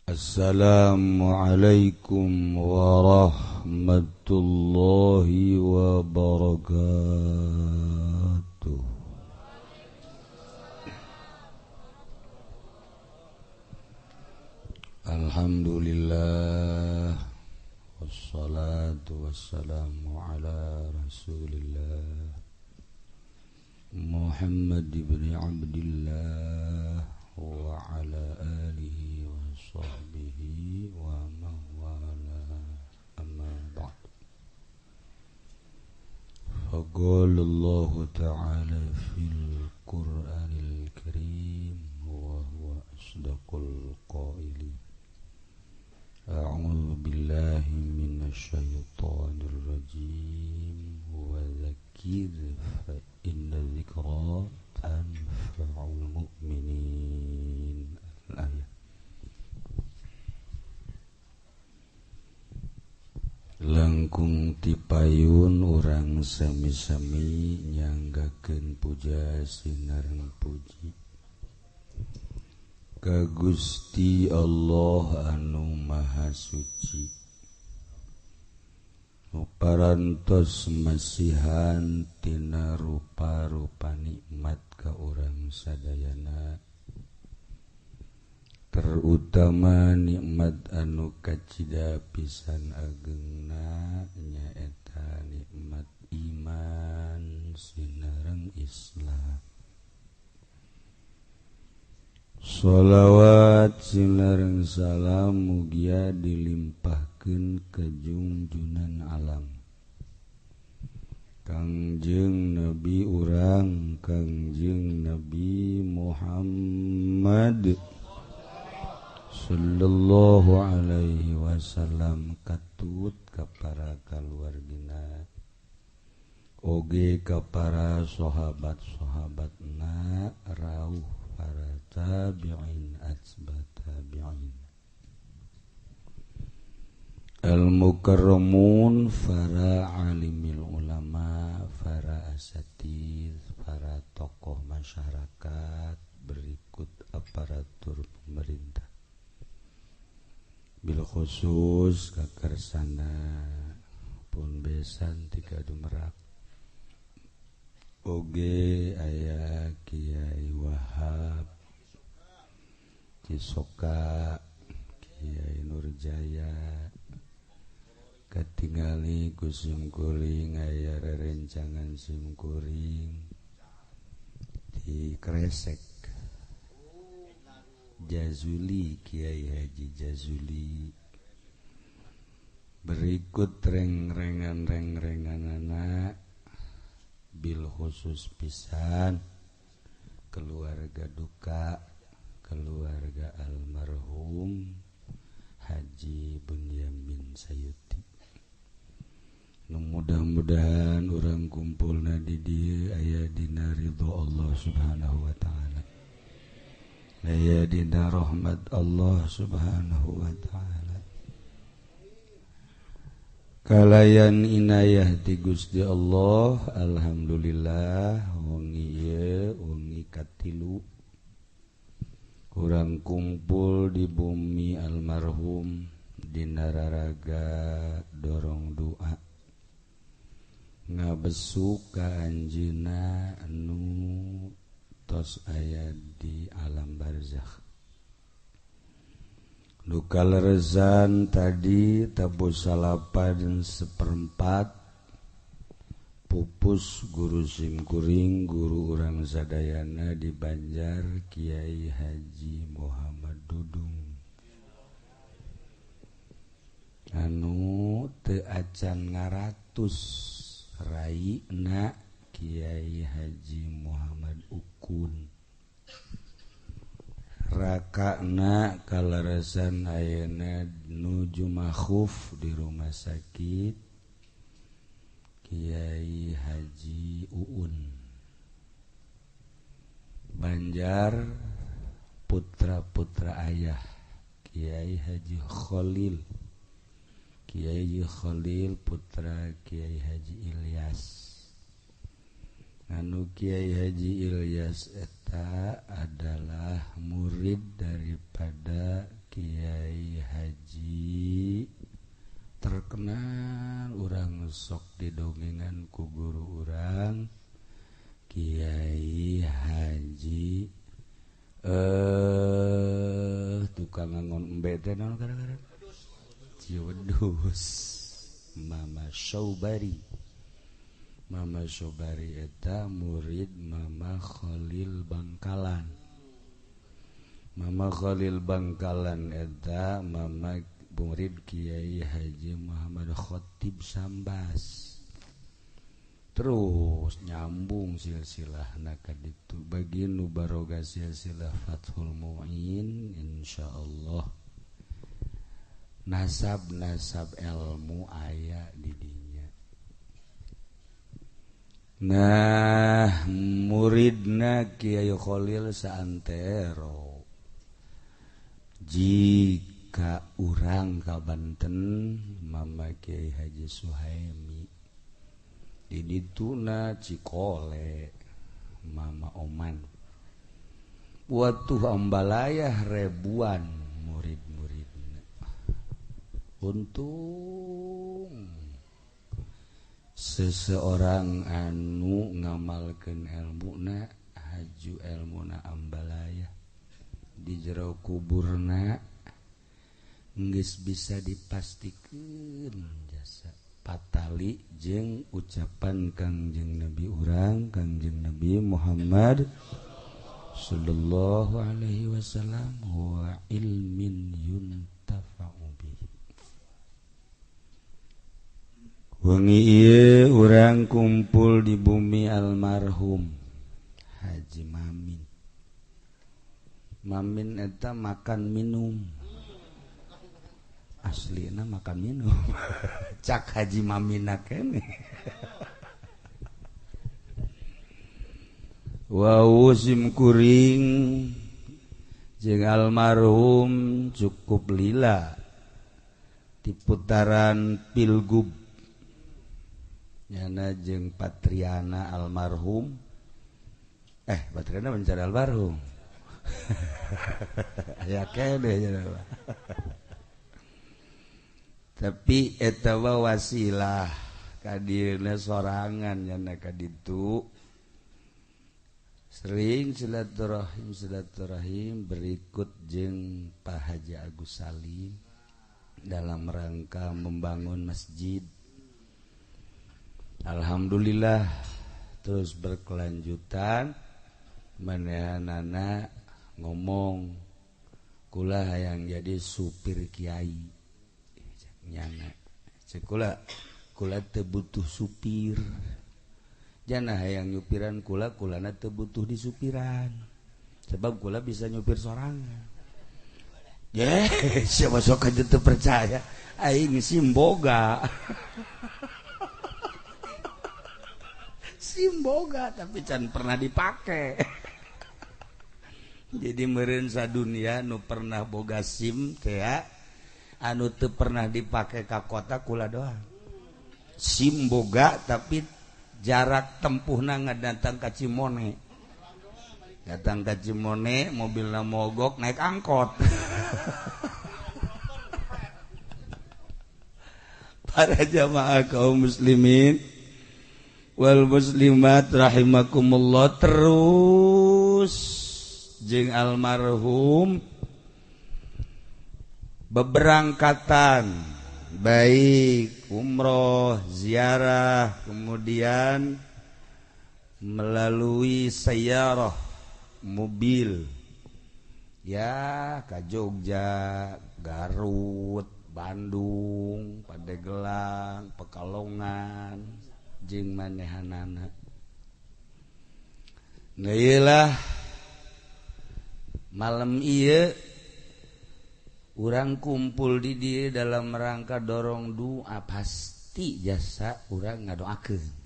Assalamualaikum warahmatullahi wabarakatuh. Alhamdulillah, wassalatu wassalamu ala rasulillah Muhammad ibn Abdillah wa ala alihi wa sahbihi wa mawala, amma ba'd. Faqala Allah ta'ala fil Qur'anil Karim wa huwa asdaqul qailin. A'udzu billahi minasy syaithanir rajim wa dzakkir fa inna dzikra tanfa'ul mu'minin. Al-ayat. Langkung tipayun urang sami-sami nyanggakeun puja sinareng puji ka Gusti Allah anu Maha Suci, parantos masihan tina rupa-rupa nikmat ka urang sadayana, terutama nikmat anu kacida pisan agengna nyaeta nikmat iman sinareng Islam. Sholawat sinareng salam mugia dilimpahkeun ka junjunan alam Kangjeng Nabi urang Kangjeng Nabi Muhammad sallallahu alaihi wasallam, katut ka para kaluargina oge ka para sahabat-sahabatna, rauh para tabi'in atsba tabi'in, al-mukarramun, para alimil ulama, para asatidz, para tokoh masyarakat, berikut aparatur pemerintah, bil khusus kakarsana pun besan tiga dumerak oge aya Kiai Wahab Cisoka, Kiai Nurjaya, katingali ku simkuring aya rerencangan simkuring di Kresek Jazuli, Kiai Haji Jazuli, berikut reng-rengan-reng-renganana bil khusus pisan keluarga duka, keluarga almarhum Haji Bunyamin Sayuti. Mudah-mudahan urang kumpulna di dieu aya dina ridho Allah Subhanahu wa taala, aya dina rahmat Allah Subhanahu wa taala, kalayan inayah ti Gusti Allah. Alhamdulillah wengi ieu wengi katilu urang kumpul di bumi almarhum dina raraga dorong doa ngabesuk ka anjeunna anu tos aya di alam barzakh. Duka lerezan tadi tabuh 8.25 pupus guru simkuring guru urang sadayana di Banjar Kiai Haji Muhammad Dudung anu teu acan ngaratus raina Kiai Haji Muhammad Ukun, rakana kaleresan ayeuna nuju makhuf di rumah sakit Kiai Haji Uun Banjar, putra-putra ayah Kiai Haji Khalil, Kiai Khalil putra Kiai Haji Ilyas. Anu Kiai Haji Ilyas eta adalah murid daripada Kiai sok didongengan ku guru urang Kiai Haji tukang ngangon embe teh naon gara-gara Ciwedus Mama Sobari. Mama Sobari eta murid Mama Khalil Bangkalan. Mama Khalil Bangkalan eta mama murid Kiai Haji Muhammad Khatib Sambas. Terus nyambung silsilahna ka ditu bagi nu baroga silsilah Fathul Muin insyaallah nasab-nasab ilmu aya di dinya. Nah muridna Kiai Khalil saantero jika urang ka Banten Mama Kiai Haji Suhaimi di dituna Cikole Mama Oman watuh ambalayah ribuan murid-muridna. Untung seseorang anu ngamalkeun elmuna haju elmuna ambalayah di jero kuburna geus bisa dipastikeun jasa patali jeung ucapan Kangjeng Nabi urang Kangjeng Nabi Muhammad sallallahu alaihi wasallam wa ilmin yuntafa'u bihi. Wengi ieu urang kumpul di bumi almarhum Haji Mamin. Mamin eta makan minum. Aslina makan minum. Cak Haji Mamina kene. Wau sim kuring jeung almarhum cukup lila di putaran pilgub nyana jeung Patriana almarhum. Patriana mencari almarhum. Aya kene nya. Tapi eta wasilah kadirna sorangan nyana ka ditu sering silaturahim berikut jeung Pak Haji Agus Salim dalam rangka membangun masjid. Alhamdulillah terus berkelanjutan manehanana ngomong kula hayang jadi supir kiai nyana cekula kula teu butuh supir jana hayang nyupiran kula kulana teu butuh disupiran sebab kula bisa nyupir sorangan. Ye siapa sok aja teu percaya aing simboga. Simboga tapi can pernah dipake. Jadi meureun sadunia nu pernah boga SIM teh anu teu pernah dipake ka kota kula doang. SIM boga tapi jarak tempuhna ngadatang ka Cimone. Datang ka Cimone mobilna mogok naik angkot. Para jamaah kaum muslimin wal muslimat rahimakumullah, terus jeung almarhum beberangkatan baik umroh, ziarah, kemudian melalui sayyarah mobil ya ke Jogja, Garut, Bandung, Pandeglang, Pekalongan jeung manehanana. Nah ieulah malam ieu urang kumpul di dieu dalam rangka dorong doa pasti jasa urang ngadoakeun.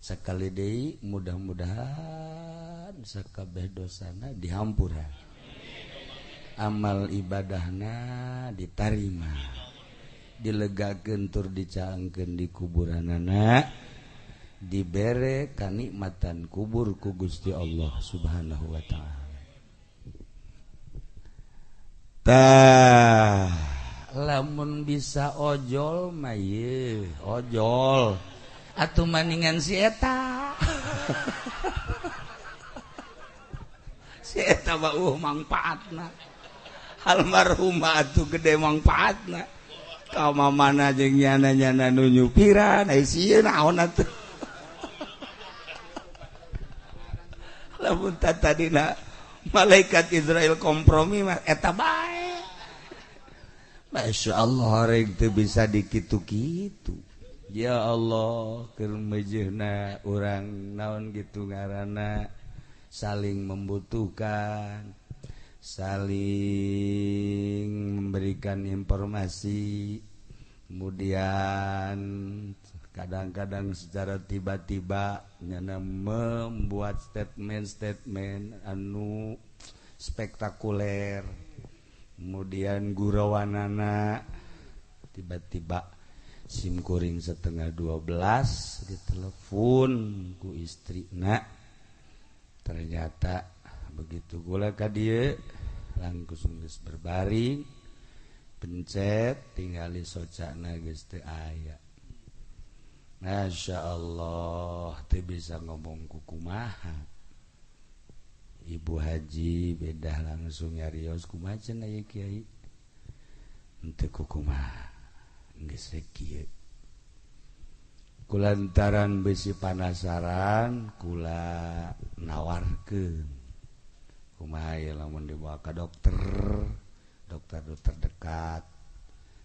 Sekali deui mudah-mudahan sakabeh dosana dihampura. Amal ibadahna ditarima. Dilegakeun tur dicaangkeun di kuburanana, dibere kanikmatan kubur ku Gusti Allah Subhanahu wa taala. Tah, lamun Lamun bisa ojol mah ye ojol atuh maningan si eta. Si eta mah mangpaatna. Almarhumah atuh gede mangpaatna. Ka mamana jeung nyana-nyana nu nyupiran ai sieun naon atuh. Lamun tadina malaikat Israel kompromi mah eta bae. Masya Allah rek teu bisa dikitu-kitu. Ya Allah keur meujeuhna urang naon kitu ngaranna saling membutuhkan, saling memberikan informasi, kemudian kadang-kadang secara tiba-tiba nyana membuat statement-statement anu spektakuler, kemudian gurauanana tiba-tiba simkuring 11:30 ditelepon ku istrina. Ternyata begitu gula ka dieu langsung geus berbaring pencet tingali socana geus teu aya. Masya Allah teu bisa ngomong kukumaha. Ibu haji bedah langsung nyarios kumaha cenah ieu kiai. Henteu kukumaha geus kieu. Kulantaran besi panasaran kula nawarkeun kumaha ye lamun dibawa ka dokter, dokter-dokter dekat.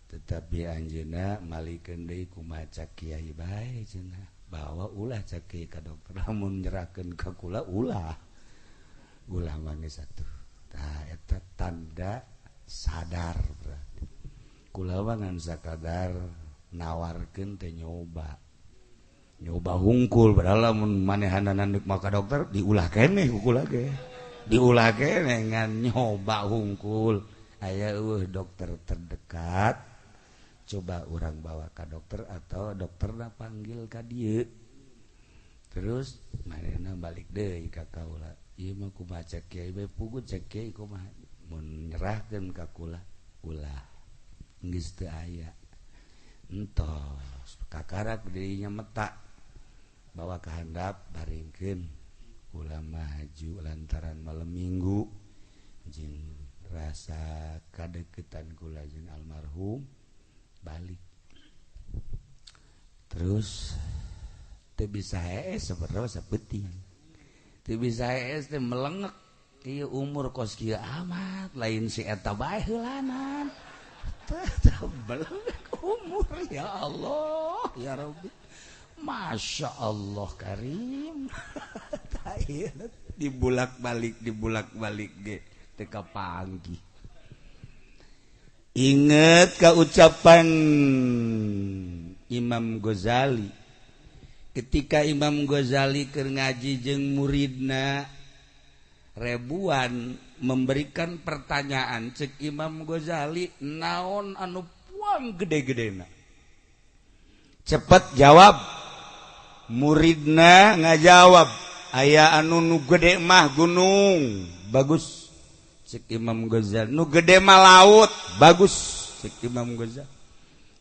Tetapi anjeunna malikeun deui kumaha cak kiai bae cenah, bawa ulah cak kiai ka dokter lamun nyerahkeun ka kula ulah. Ulah mangis atuh. Tah eta tanda sadar berarti. Kula mah ngan sakadar nawarkeun teh nyoba. Nyoba hungkul padahal lamun manehanana deuk maka dokter diulah keneh ku kula ge. Diulah keneh ngan nyoba hungkul. Aya eueuh dokter terdekat. Coba urang bawa ka dokter atau dokterna panggil ka dieu. Terus manehna balik deui ka kaula. Ieu mah kumaha cek kiai bae puguh cek kiai kumaha. Mun nyerahkeun ka kula ulah. Geus teu aya. Entos kakarak dirinya meta bawa ke handap baringkeun ulama haju lantaran malam minggu jeung rasa kadeketan kula jeung almarhum balik terus teu bisa hees sebenarnya sapeuting teu bisa hees teh melengek ieu umur kos kieu amat lain si eta bae heulanan teh melengek umur ya Allah ya Rabbi Masya Allah Karim. Dibulak-balik dibulak-balik ge teu kapanggih. Ingat ka ucapan Imam Ghazali ketika Imam Ghazali keur ngaji jeung muridna ribuan memberikan pertanyaan cek Imam Ghazali naon anu puang gede-gedena. Cepet jawab. Muridna ngajawab aya anu nu gede mah gunung bagus cek Imam Ghazali, nu gede mah laut bagus cek Imam Ghazali,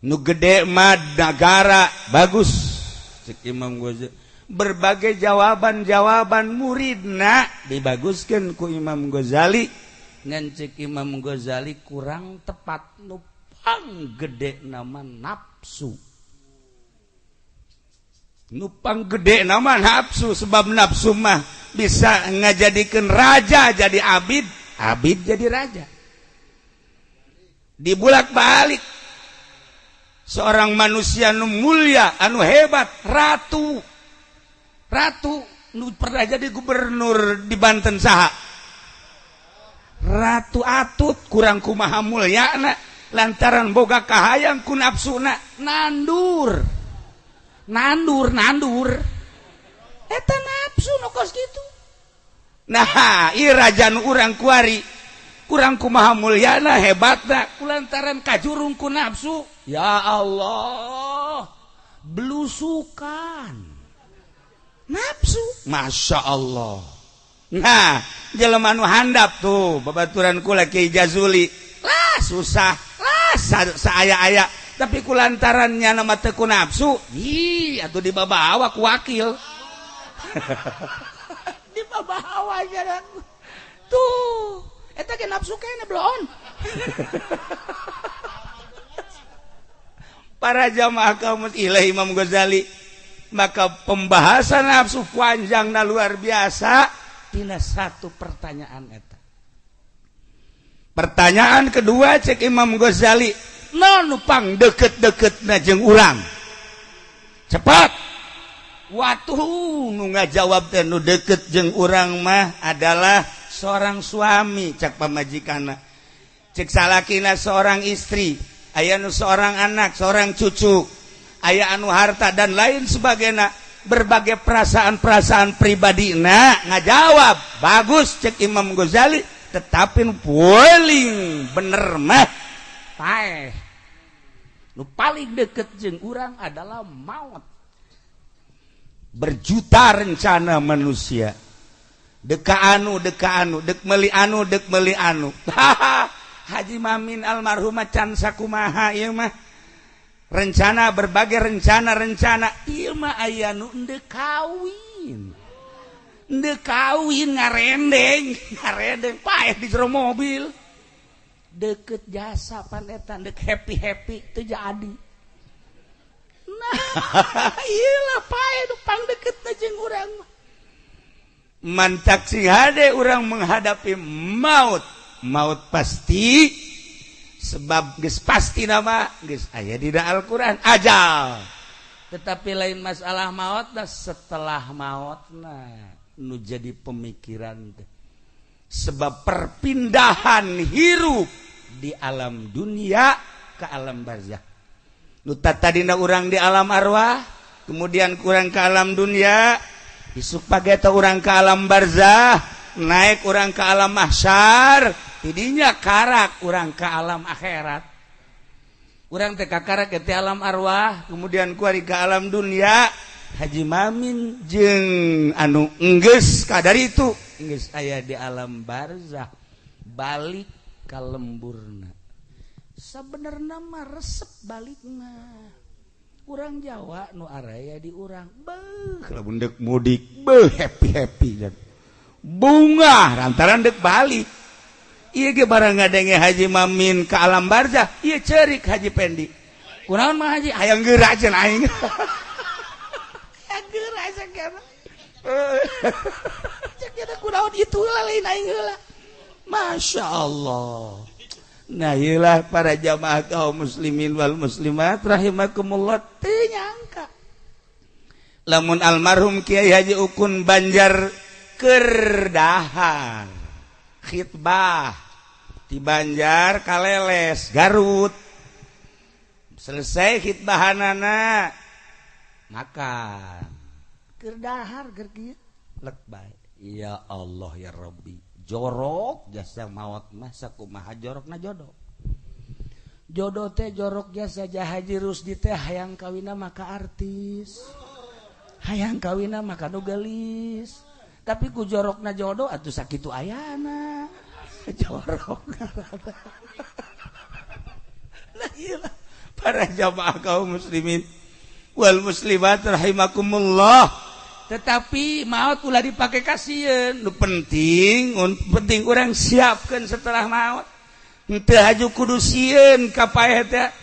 nu gede mah nagara bagus cek Imam Ghazali. Berbagai jawaban-jawaban muridna dibaguskeun ku Imam Ghazali, ngan cek Imam Ghazali kurang tepat, nu pang gede nama nafsu. Nupang gede nama nafsu, sebab nafsu mah bisa ngajadikeun raja jadi abid, abid jadi raja. Dibulak-balik seorang manusia nu mulia, anu hebat, ratu. Ratu nu pernah jadi gubernur di Banten saha? Ratu Atut kurang kumaha mulyana lantaran boga kahayang ku nafsuna nandur. Nandur nandur eta nafsu nu kos kitu. Nah ieu raja nu urang kuari kurang kumaha mulyana hebatna kulantaran kajurung ku nafsu. Ya Allah belusukan nafsu Masya Allah. Nah jelema nu handap tuh babaturan kula Kiai Jazuli lah susah lah Saaya-aya tapi kulantarannya nama teu ku nafsu, ih atuh dibawa ku wakil. Dibawa aja tuh eta ge nafsu kene bloon. Para jamaah kaum ilahi Imam Ghazali, maka pembahasan nafsu panjangna luar biasa tina satu pertanyaan eta. Pertanyaan kedua cek Imam Ghazali, naon nu pang deket-deketna jeung urang? Cepat. Watuh nu ngajawab teh nu deket jeung urang mah adalah seorang suami cek pamajikanna. Cek salakina seorang istri, aya nu seorang anak, seorang cucu, aya anu harta dan lain sebagainya. Berbagai perasaan-perasaan pribadina ngajawab bagus cek Imam Ghazali, tetapi nu paling bener mah paeh. Nu paling deket jeung urang adalah maut. Berjuta rencana manusia, deka anu, deka anu, dek meli anu, dek meli anu. Haji Mamin almarhum can sakumaha ieu mah. Rencana berbagai rencana-rencana ieu mah aya nu endeu kawin. Endeu kawin ngarendeng, ngarendeng paeh di jero mobil. Deket jasa pan eta dek happy-happy teu jadi. Nah, ieu lah paeh nu pangdeukeutna jeung urang mah. Mantak sing hade urang menghadapi maut. Maut pasti, sebab geus pasti nama geus aya dina Al-Qur'an ajal. Tetapi lain masalah maut nah setelah mautna nu jadi pemikiran teh. Sebab perpindahan hirup di alam dunia ke alam barzah. Nu tadina urang di alam arwah, kemudian kurang ke alam dunia, isuk pagi eta urang ke alam barzah, naik urang ke alam mahsyar, tidinya karak urang ke alam akhirat. Urang teh kakarak ke alam arwah, kemudian kuari ke alam dunia. Haji Mamin jeung anu enggeus kadar itu enggeus aya di alam barzah, balik ka lemburna. Sabenerna mah resep balikna. Urang Jawa nu araya di urang beuh lamun deuk mudik beuh happy-happy jan. Bunga lantaran deuk balik. Ieu ge barang ngadenge Haji Mamin ke alam barzah, ieu ceurik Haji Pendi. Kunaon mah Haji? Hayang geura cenah aing. Hayang geura cenah. Cek eta kunaon itu lain aing heula. Masya Allah. Nah iyalah para jamaah kaum muslimin wal muslimat rahimakumullah, teu nyangka lamun almarhum Kiai Haji Ukun Banjar keur dahar khitbah di Banjar Kaleles Garut, selesai khitbahanana makan keur dahar keur kieu lek bae. Ya Allah ya Rabbi, jorok jasa maot mah sakumaha jorokna jodoh. Jodoh teh jorok jasa Haji Rusdi teh hayang kawina maka artis, hayang kawina maka nu geulis, tapi ku jorokna jodoh atuh sakitu ayana jorok. Nah iyalah para jamaah kaum muslimin wal muslimat rahimakumullah. Tetapi maut ulah dipake kasieun, nu penting penting urang siapkeun setelah maut. Henteu haju kudu sieun ka paeh teh.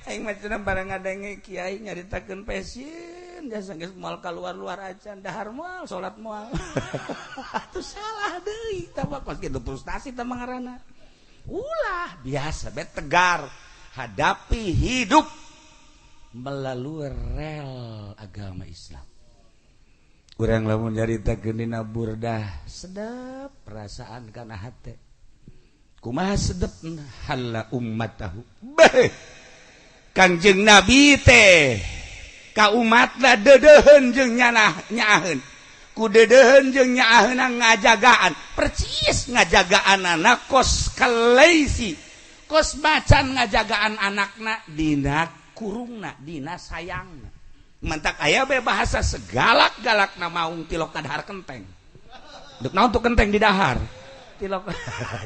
Aing mah cenah barang ngadenge kiai nyaritakeun paeh sieun jasa geus moal kaluar-luar acan dahar moal salat moal. Atuh salah deui tah mah kos kitu frustasi tah mah ngaranna. Ulah biasa be tegar hadapi hidup melalui rel agama Islam. Urang lamun nyaritakeun dina burdah sedep perasaan kana hate. Kumaha sedep halla ummatahu. Beh. Kangjeng Nabi teh ka umatna deudeuheun jeung nyaaheun. Ku deudeuheun jeung nyaaheunna ngajagaan, percis ngajagaan anak kos kaleisi. Kos macan ngajagaan anakna dina kurungna, dina sayangna. Mantak aya be bahasa segalak-galak na maung tilok kadahar kenteng. Dek naon tuh kenteng di dahar? Tilok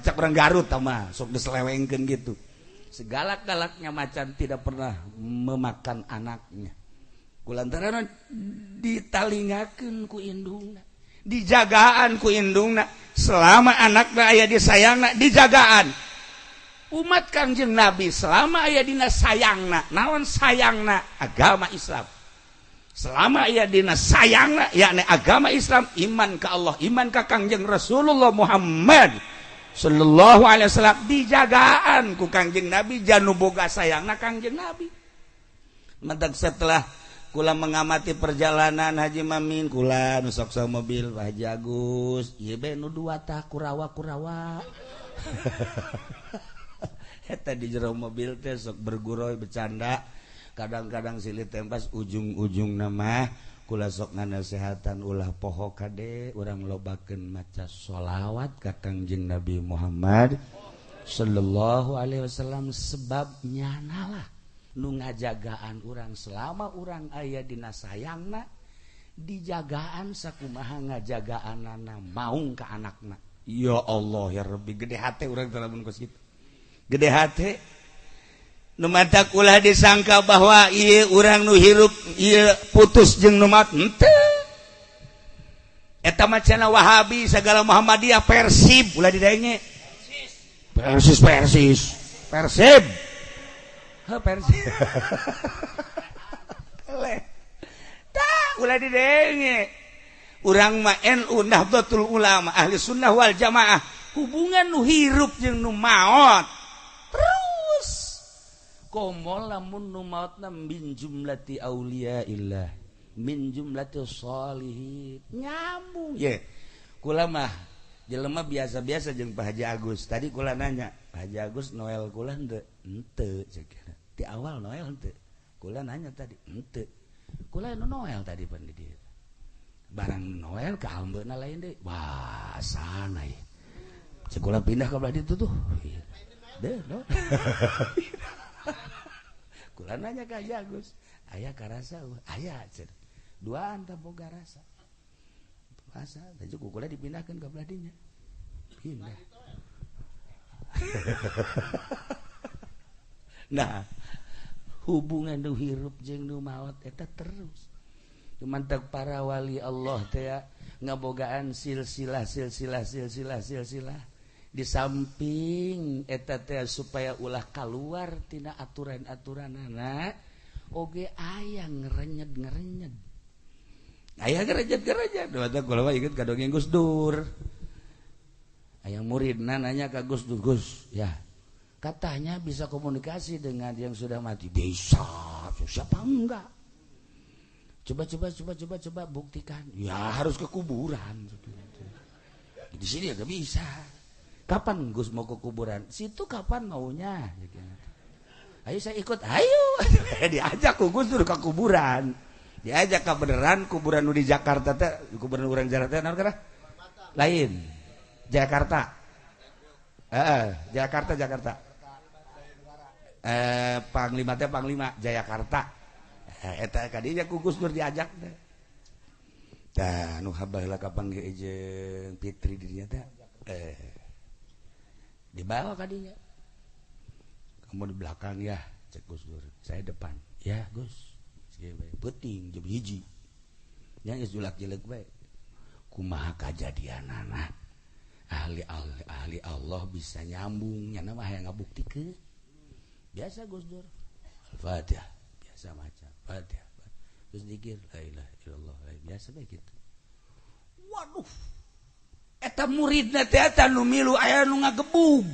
cak urang Garut tah mah sok diselewengkeun gitu. Segalak-galaknya macan tidak pernah memakan anaknya. Kulantaran ditalingakeun ku indungna, dijagaan ku indungna. Selama anakna aya di sayangna, dijagaan. Umat Kangjeng Nabi selama aya dina sayangna, naon sayangna? Agama Islam. Selama aya dina sayangna, yakni agama Islam, iman ka Allah, iman ka Kangjeng Rasulullah Muhammad sallallahu alaihi wasallam, dijagaan ku Kangjeng Nabi, janu boga sayangna Kangjeng Nabi. Mentak setelah kula mengamati perjalanan Haji Mamin, kula nu sok mobil Pak Haji Agus, ieu be nu dua tah kurawa-kurawa. Eta di jero mobil teh sok bergurau bercanda, kadang-kadang silih tempas, ujung-ujung nama kula sok nganasehatan ulah poho kade urang lobakeun maca sholawat ka Kangjeng Nabi Muhammad sallallahu alaihi wasallam, sebab nyanalah nu ngajagaan urang selama urang aya dina sayangna, dijagaan sakumaha ngajagaanana maung ka anakna. Ya Allah ya Rabbi, gede hate urang teh lamun kos kitu. Gede hate. Nu matak ulah disangka bahwa ieu urang nu hirup ieu putus jeung nu maot, henteu. Eta mah cenah Wahabi segala Muhammadiyah Persib ulah didenge. Persis Persis. Persib. Heuh Persib. Eleh. Tah ulah didenge. Urang mah NU Nahdlatul Ulama Ahli Sunnah wal Jamaah, hubungan nu hirup jeung nu maot terus. Komo lamun nu maotna min jumlati auliyaillah, min jumlati sholihin, nyambung ye. Kula mah jelema biasa-biasa jeung Pak Haji Agus. Tadi kula nanya, Pak Haji Agus Noel kula henteu? Henteu cek. Di awal Noel henteu. Kula nanya tadi, henteu. Kula nu Noel tadi pan di dieu. Barang Noel ka hambeuna lain deui. Wah, sana ye. Cek kula pindah ka belah ditu tuh. Deuh, no. Kula nanya ka Haji Agus, aya karasa? Aya cenah. Duaan tah boga rasa. Rasa, tadi kula dipindahkeun ka belah dinya. Pindah. Nah, hubungan nu hirup jeung nu maot eta terus. Cuman para wali Allah teh ngabogaan silsilah silsilah silsilah silsilah. Di samping eta teh supaya ulah kaluar tina aturan-aturanana, oge aya ngerenyed-ngerenyed. Aya ngerenyed-ngerenyed. Duh, kula mah inget ka dongeng Gus Dur. Aya muridna nanya ka Gus Dur, Gus, ya, katanya bisa komunikasi dengan yang sudah mati. Bisa, siapa enggak? Coba coba coba coba coba buktikan. Ya harus ke kuburan. Di sini ya gak bisa. Kapan Gus mau ke kuburan? Situ kapan maunya? Ayo saya ikut. Ayo. Diajak ku Gus Dur ke kuburan. Diajak ke beneran kuburan nu di Jakarta teh, kuburan urang Jakarta naon kana? Lain. Jakarta. Heeh, Jakarta Jakarta. Panglima teh Panglima Jayakarta. Eta kadinya ku Gus Dur diajak teh. Tah nu habaheula kapanggih jeung Fitri dirinya teh. Dibawa kadinya. Kamu di belakang ya, cek Gus Dur. Saya depan. Ya, Gus. Peuting jam 1. Nya geus julak-jelek bae. Kumaha kajadianana? Ahli Allah bisa nyambung, nya mah hayang ngabuktikeun. Biasa Gus Dur. Al-Fatihah, biasa maca. Fatihah. Terus dikir la ilaha illallah, biasa bae kitu. Waduh. Eta muridna teh eta nu milu aya nu ngagebug.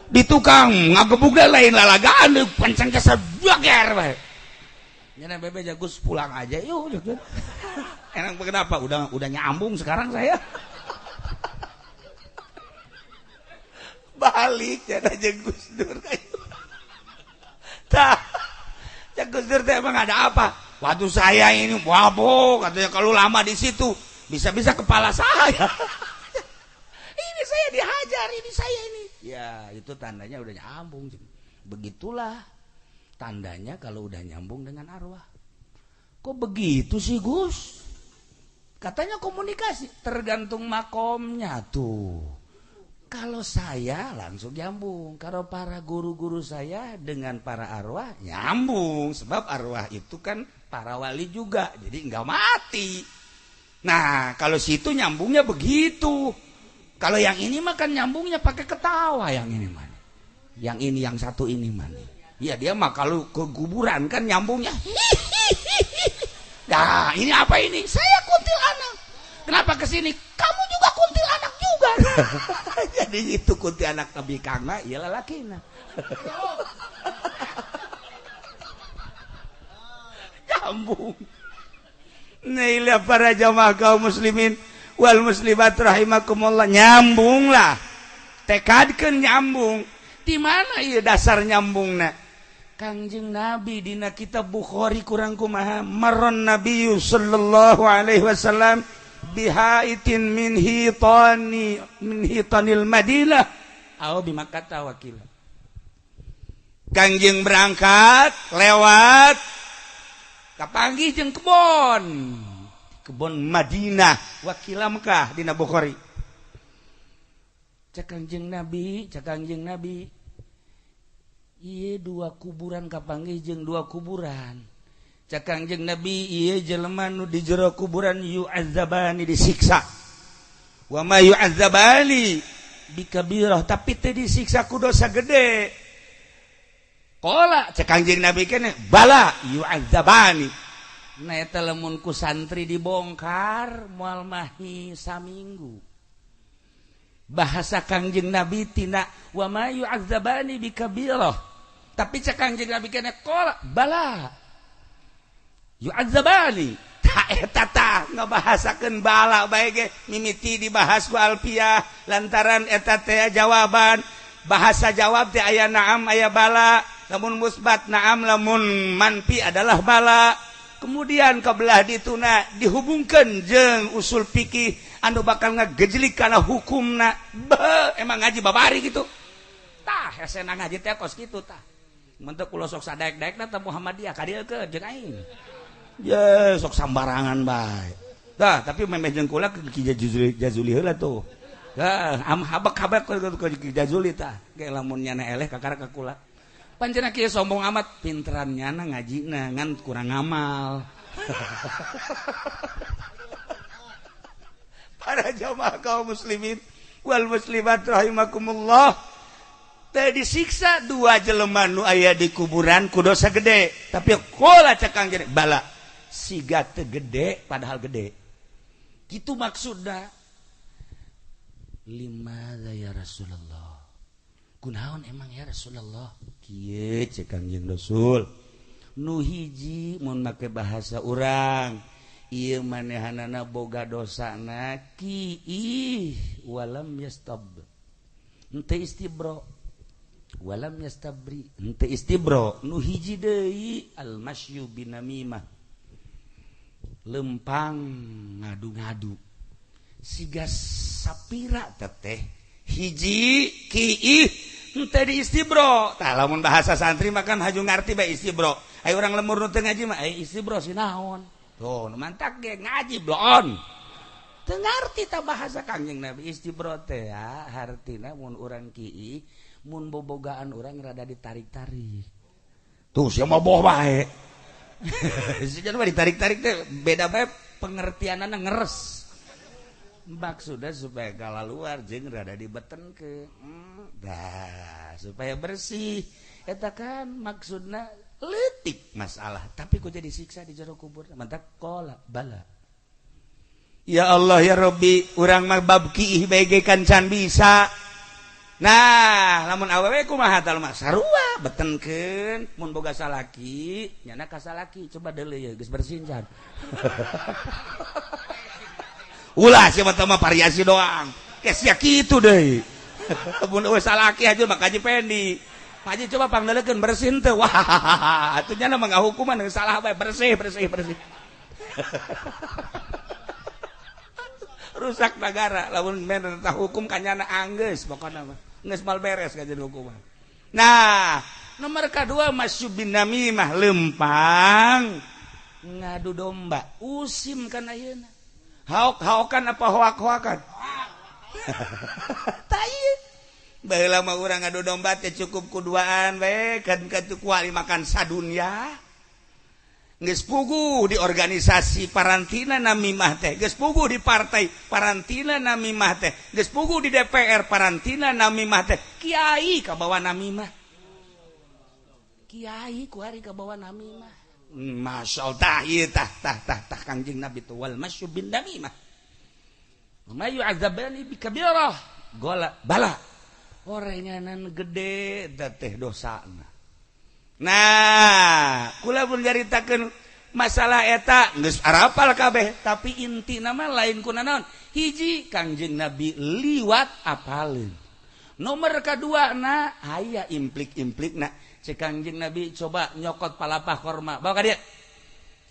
Di tukang ngagebug lain lalagaan pancang kesabager bae. Nyana bebe Gus pulang aja yuk. Enak kenapa? Udah nyambung sekarang saya. Balik nyana jeung Gus Dur. Tah. Jeung Gus Dur teh emang ada apa? Waktu saya ini wabo katanya kalau lama di situ bisa-bisa kepala saya. Ini saya dihajar, ini saya ini. Ya, itu tandanya udah nyambung. Begitulah tandanya kalau udah nyambung dengan arwah. Kok begitu sih Gus? Katanya komunikasi, tergantung makomnya tuh. Kalau saya langsung nyambung, kalau para guru-guru saya dengan para arwah nyambung, sebab arwah itu kan para wali juga, jadi nggak mati. Nah, kalau situ nyambungnya begitu. Kalau yang ini mah kan nyambungnya pakai ketawa yang ini mah. Yang ini yang satu ini mah. Ya dia mah kalau ke kuburan kan nyambungnya. Nah, ini apa ini? Saya kuntilanak. Kenapa kesini? Kamu juga kuntilanak juga. Jadi itu kuntilanak lebih kangna, ya lalakina. Nyambung. Nih para jamaah kaum muslimin wal muslimat rahimakumullah, nyambung lah. Tekadkeun nyambung. Di mana ieu dasar nyambungna? Kangjeng Nabi dina kitab Bukhari kurang kumaha maron Nabi sallallahu alaihi wasallam bihaitin min hitani min hitanil Madinah au bimakkah wakil. Kangjeng berangkat lewat kapanggih jeung kebon kebon Madinah wakila Mekah dina Bukhari. Cek Kangjeng Nabi, cek Kangjeng Nabi ieu dua kuburan kapanggih jeung dua kuburan. Cek Kangjeng Nabi ieu jelema nu di jero kuburan yu'adzabani disiksa. Wa ma yu'adzabani bikabirah, tapi teu disiksa ku dosa gede. Qala cek Kangjeng Nabi keneh bala yu'adzabani. Nah eta lamun ku santri dibongkar moal mahi saminggu. Bahasa Kangjeng Nabi tina wa ma yu'adzabani bikabirah, tapi cek Kangjeng Nabi keneh qala bala yu'adzabani. Ta eta tah ngabahasakeun bala bae ge mimiti dibahas ku alfiah lantaran eta teh jawaban. Bahasa jawab teh aya na'am aya bala, lamun musbat na'am lamun manfi adalah bala. Kemudian kebelah dituna dihubungkan jeung usul fikih anu bakal ngagejlik kana hukumna. Be, emang ngaji babari gitu tah hesena ngaji teh kos kitu tah. Mun teu kula sok sadaek-daekna teh Muhammadiyah ka dieu ke jeung aing. Ye sok sambarangan bae. Tah tapi memeh jeung kula ke Ki Jazuli heula tuh. Tah am habak-habak ke Ki Jazuli tah. Ge lamun nyana eleh kakara ka kula. Pancena kieu sombong amat pinteran nyana ngajina ngan kurang ngamal. Para jamaah kaum muslimin wal muslimat rahimakumullah. Teh disiksa dua jelema nu aya di kuburan ku dosa gede, tapi qala cek Kangjeng bala siga teu gede padahal gede. Kitu maksudna. Limadza ya Rasulullah? Kunaon emang ya Rasulullah? Kieu cek Kangjeng Rasul. Nu hiji mun make bahasa urang, ieu manehanana boga dosana ki ih walam yastab. Henteu istibro. Walam yastabri, henteu istibro. Nu hiji deui al masyu binamimah. Lempang ngadu-ngadu. Siga sapira teteh hiji kiih henteu di istibro. Tah lamun bahasa santri mah kan haju ngarti bae istibro. Aya urang lemur nu teu ngaji mah aya istibro si naon. Tuh nu mantak ge ngaji bloon. Teu ngarti tah bahasa Kangjeng Nabi istibro teh ya hartina mun urang kiih mun bobogaan urang rada ditarik-tarik. Tuh sia mah boh bae. Sia mah ditarik-tarik teh beda bae pengertianana ngeres. Maksudnya supaya kala luar jeung rada dibeten ke dah supaya bersih eta kan maksudna leutik masalah tapi kok jadi siksa di jero kubur mantak qala bala ya Allah ya Rabbi urang mah bab kiih bae ge kan can bisa. Nah lamun awewe kumaha tah mah sarua betenkeun mun boga salaki nyana ka salaki coba deuleu ye geus bersin can. Ulah siapa mah variasi doang. Kes ya kitu deui. Mun eueuh salaki aja mah kaji pendi. Haji coba pangdelekeun bersih teu. Wah, atuh nya mah ngahukuman salah bae bersih bersih bersih. Rusak negara lamun men tah hukum kanyana anggeus pokona mah. Geus mal beres kajian hukuman. Nah, nomor kedua masyubin namimah lempang ngadu domba usim kan ayeuna. Haok-haokan apa hoak-hoakan? Tai. Baheula mah urang ngadu domba teh cukup ku duaan we kan katu kuali makan sadunya. Geus puguh di organisasi parantina namimah teh, geus puguh di partai parantina namimah teh, geus puguh di DPR parantina namimah teh, kiai kabawa namimah. Kiai kuari kabawa namimah. Masya Allah, tah ieu tah tah tah tah Kangjeng Nabi teh wal masyu bin namimah. Ma yu'adzabani bi kabirah gola bala. Orenganan gede teh dosana. Nah, kula pun nyaritakeun masalah eta geus arapal kabeh, tapi inti nama lain kuna naon? Hiji Kangjeng Nabi liwat apaleun. Nomor kadua na aya implik-implikna. Cek Kangjeng Nabi coba nyokot palapah korma. Bawa ka dieu.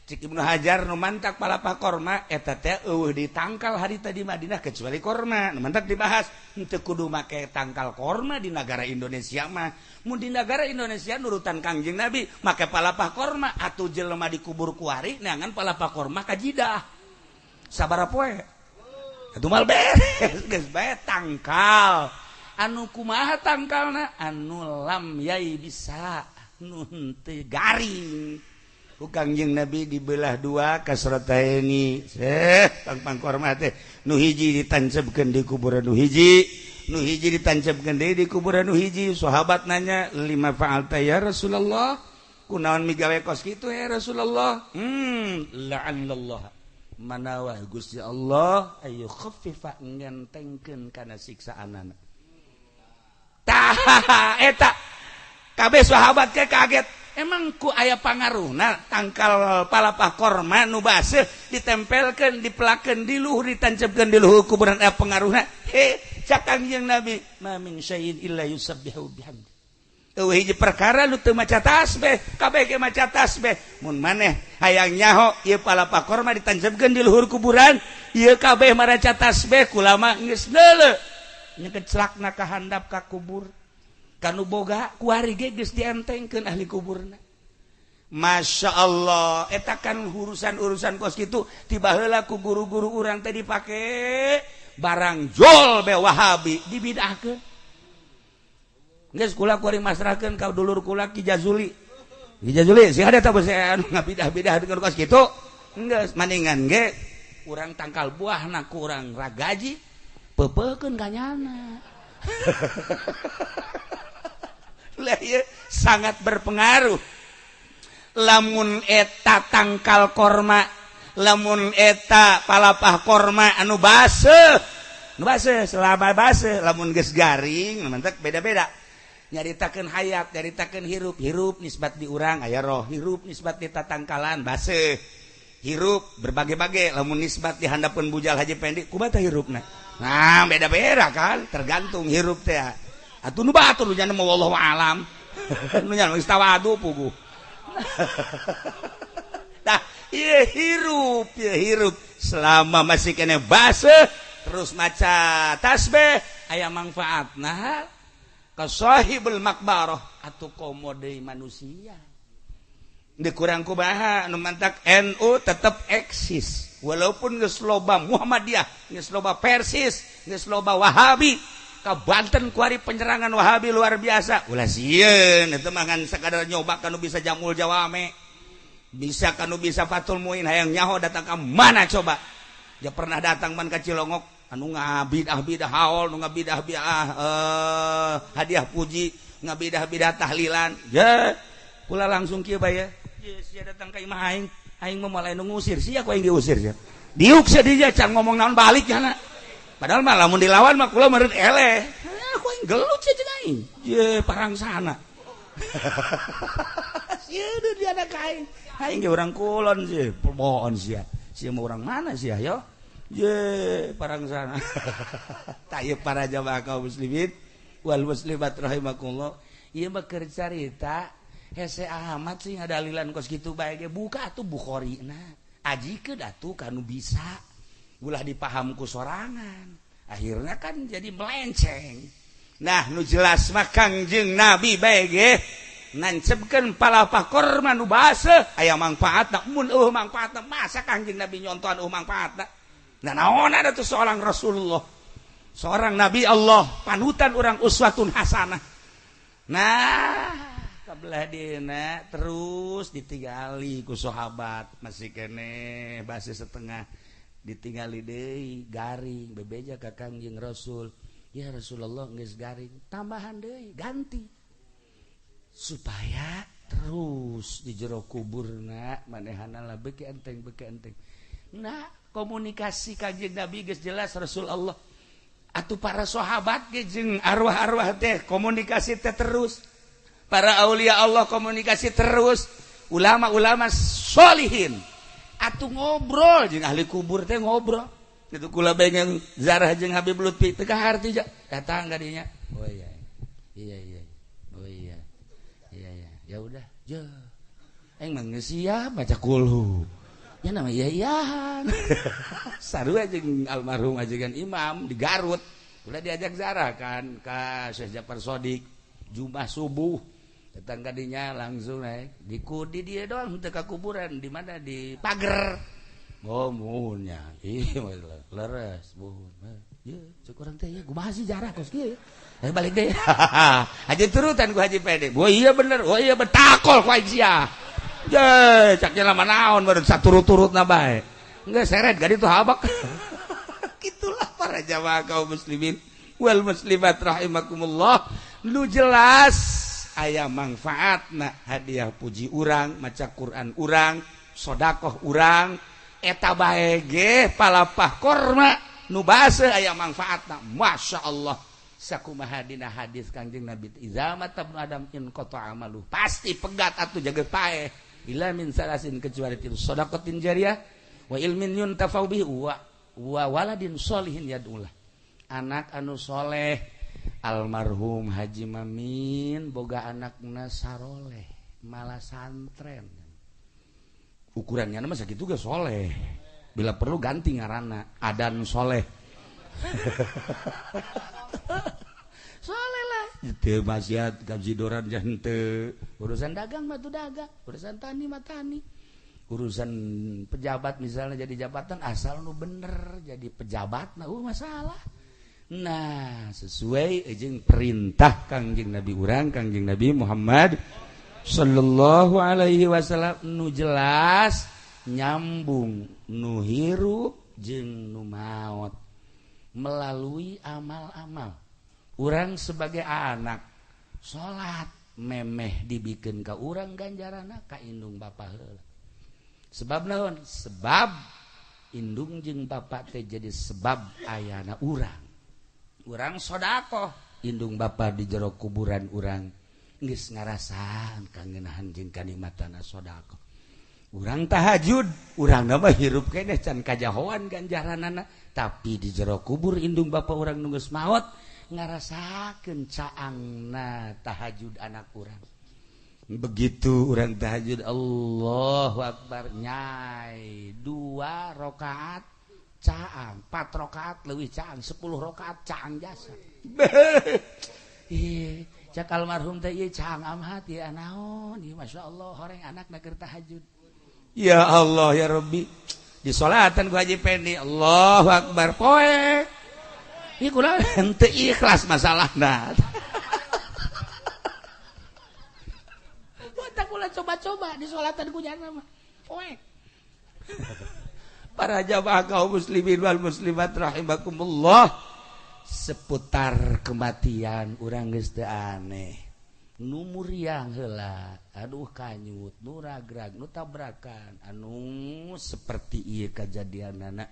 Cek Ibnu Hajar nu mantak palapah korma eta teh eueuh ditangkal harita di Madinah kecuali korma. Nu mantak dibahas henteu kudu make tangkal korma di negara Indonesia mah. Mun di negara Indonesia nurutan Kangjeng Nabi make palapah korma atuh jelema dikubur kuari neangan palapah korma ka Jidah. Sabaraha poe? Atuh mal beres geus bae tangkal. Anu kumaha tangkalna? Anu lam yai bisa nu henteu garing. Ku Kangjeng Nabi dibelah dua kasrataini. Pangpang korma teh nu hiji ditancapkeun di kuburan nu hiji, nu hiji ditancapkeun deui di kuburan nu hiji. Sahabat nanya, lima fa'alta ya Rasulullah? Kunaon migawe kos kitu ya Rasulullah? La'allallah. Manawa Gusti Allah ayu khaffifa ngentengkeun kana siksaanana. Tah eta kabeh sahabat ke kaget. Emang ku aya pangaruhna tangkal palapah korma nu baseuh ditempelkeun dipelakeun di luhur ditancepkeun di luhur kuburan aya pengaruhna. He cak Kangjeng Nabi ma min syai'in illa yusabbihu bihamdi. Eueuh hiji perkara nu teu maca tasbih kabeh ge maca tasbih. Mun maneh hayang nyaho ieu palapah korma ditancepkeun di luhur kuburan ieu kabeh maraca tasbih kulama geus neuleuh nyekecelakna ka handap ka kubur. Kanu boga kuari ge geus dientengkeun ahli kuburna. Masya Allah, eta kan urusan-urusan kos kitu tiba heula ku guru-guru urang teh dipake barang jol be Wahabi dibidahkeun. Geus kula kuari masrahkeun ka dulur kula Ki Jazuli. Ki Jazuli sih ada tah beuh anu ngabidah-bidah dengan kos kitu. Geus maningan ge urang tangkal buahna ku urang ragaji peupekeun ka nyana. Lah ieu sangat berpengaruh. Lamun eta tangkal korma, lamun eta palapah korma anu baseuh, nu baseuh selama baseuh, lamun geus garing mantak beda-beda. Nyaritakeun hayat, nyaritakeun hirup, hirup nisbat di urang aya roh, hirup nisbat di tatangkalan baseuh. Hirup berbagai-bagai, lamun nisbat di handapeun Bujal Haji Pendi kumaha teh hirupna. Nah, beda-beda kan, tergantung hirup teh. Atuh nu batur nu nya wallahu alam. Nu nya geus tawadu puguh. Tah, ieu hirup, ieu hirup selama masih kene baseuh terus maca tasbih aya manfaatna ka sahibul makbarah atuh komo deui manusia. Di kurang kumaha nu mantak NU tetep eksis walaupun geus loba Muhammadiyah, geus loba Persis, geus loba Wahabi. Ka Banten kuari penyerangan Wahabi luar biasa. Ulah sieun eta mah ngan sakadar nyoba kanu bisa jamul jawame. Bisa kanu bisa Fathul Muin hayang nyaho datang ka mana coba. Dia pernah datang man ka Cilongok anu ngabidah-bidah haul, nu ngabidah-bidah hadiah puji, ngabidah-bidah tahlilan. Ya, kula langsung kieu bae ya. Sia datang ka imah aing, aing mah moal anu ngusir, sia ku aing diusir sia. Diuk sia dia can ngomong naon balik nya. Padahal mah lamun dilawan mah kula meureun eleh. Ku aing gelut sia jeung aing. Ye parang sana. Sia deui dia ka aing. Aing ge urang kulon sia, bohon sia. Sia mah urang mana sia yo? Ye parang sana. Tah ieu para jamaah kaum muslimin wal muslimat rahimakumullah. Ieu mah keur carita hese amat sih ngadalilan kos kitu bae ge buka atuh Bukhari na. Ajikeun atuh kanu bisa. Ulah dipaham ku sorangan. Akhirnya kan jadi melenceng. Nah nu jelas mah Kangjeng Nabi bae ge nancepkeun palapah korma nu baseuh aya mangfaatna. Mun eueuh mangfaatna masa Kangjeng Nabi nyontohan eueuh mangfaatna. Nah naon ada tuh seorang Rasulullah. Seorang nabi Allah, panutan orang uswatun hasanah. Nah, kabelah dina terus ditinggali ku sahabat masih keneh basi setengah ditinggali deui garing bebeja ka Kangjeng Rasul. Ya Rasulullah geus garing, tambahan deui, ganti. Supaya terus di jero kuburna manehana lah beuki enteng beuki enteng. Nah, komunikasi Kangjeng Nabi geus jelas Rasul Allah. Atuh para sahabat ge jeung arwah-arwah teh komunikasi teh terus. Para aulia Allah komunikasi terus, ulama-ulama solihin. Atuh ngobrol jeung ahli kubur teh ngobrol. Itu kula pengen zarah jeung Habib Lutfi teu kaharti ja. Datang ka dinya. Oh iya. Iya iya. Oh iya. Iya iya. Ya udah, je. Aing mah geus siap baca kulhu. Ya nama iya iyahan. Sarua jeung almarhum ajengan imam di Garut. Ulah diajak zarah kan ka Syekh Jafar Shodiq Jumat subuh. Datang ka dinya langsung naik di di dia doang teu ka kuburan di mana di pager. Oh muhunnya, iya leres muhun. Ya, cek urang teh ya, kumaha sih jarah kos kieu ya. Balik deh. Haji turutan ku Haji Pede. Oh iya bener, oh iya betakol ku aing sia. Je, caknya lama naon baru saturut-turutna bae. Enggak seret gadi tuh habak. Itulah para jamaah kaum muslimin wal muslimat rahimakumullah. Lu jelas aya manfaatna hadiah puji urang, maca Quran urang, sodakoh urang. Eta bae ge palapah korma nu baseuh aya manfaatna. Masya Allah. Sakumaha dina hadis Kangjeng Nabi iza mata ibnu Adam in qata amalu. Pasti pegat atuh jaga paeh. Ila min salasin kecuali tilu shadaqatin jariyah wa ilmin yuntafau bihi wa waladin sholihin yad'ulah. Anak anu soleh almarhum Haji Mamin boga anakna saroleh malah santren. Ukurannya mah sakitu ge soleh. Bila perlu ganti ngaranna Adan Soleh. Soleh lah. Teu maksiat kajidoran jangan teu. Urusan dagang mah tu dagang, urusan tani mah tani. Urusan pejabat misalnya jadi jabatan asal nu bener jadi pejabat nah masalah. Nah, sesuai jeung perintah Kangjeng Nabi urang Kangjeng Nabi Muhammad sallallahu alaihi wasallam nu jelas nyambung nu hirup jeung nu maot melalui amal-amal. Urang sebagai anak salat memeh dibikeun ka urang ganjaranna ka indung bapa heula. Sebab naon? Sebab indung jeung bapa teh jadi sebab ayana urang. Urang sedekah indung bapa di jero kuburan urang geus ngarasaan kangenahan jeung kanikmatana sedekah. Urang tahajud, urang mah hirup keneh can kajahoan ganjaranana, tapi di jero kubur indung bapa urang nu geus maot ngarasakeun caangna tahajud anak urang. Begitu urang tahajud Allahu akbar nyai 2 rakaat caang, 4 rakaat leuwih caang, 10 rakaat caang jasa. Ih, cak almarhum teh ieu caang amhat ieu naon ieu masyaallah horeng anakna keur tahajud. Ya Allah ya Rabbi. Di salatan ku Haji Pendi Allahu akbar poe. Ieu kula henteu ikhlas masalahna. Tah kula coba-coba di salatan ku jana mah. Poe. Para jamaah kaum muslimin wal muslimat rahimakumullah. Seputar kematian urang geus teu aneh. Nu muriang heula, aduh kanyut, nu ragrag, nu tabrakan, anu seperti ieu kajadianana.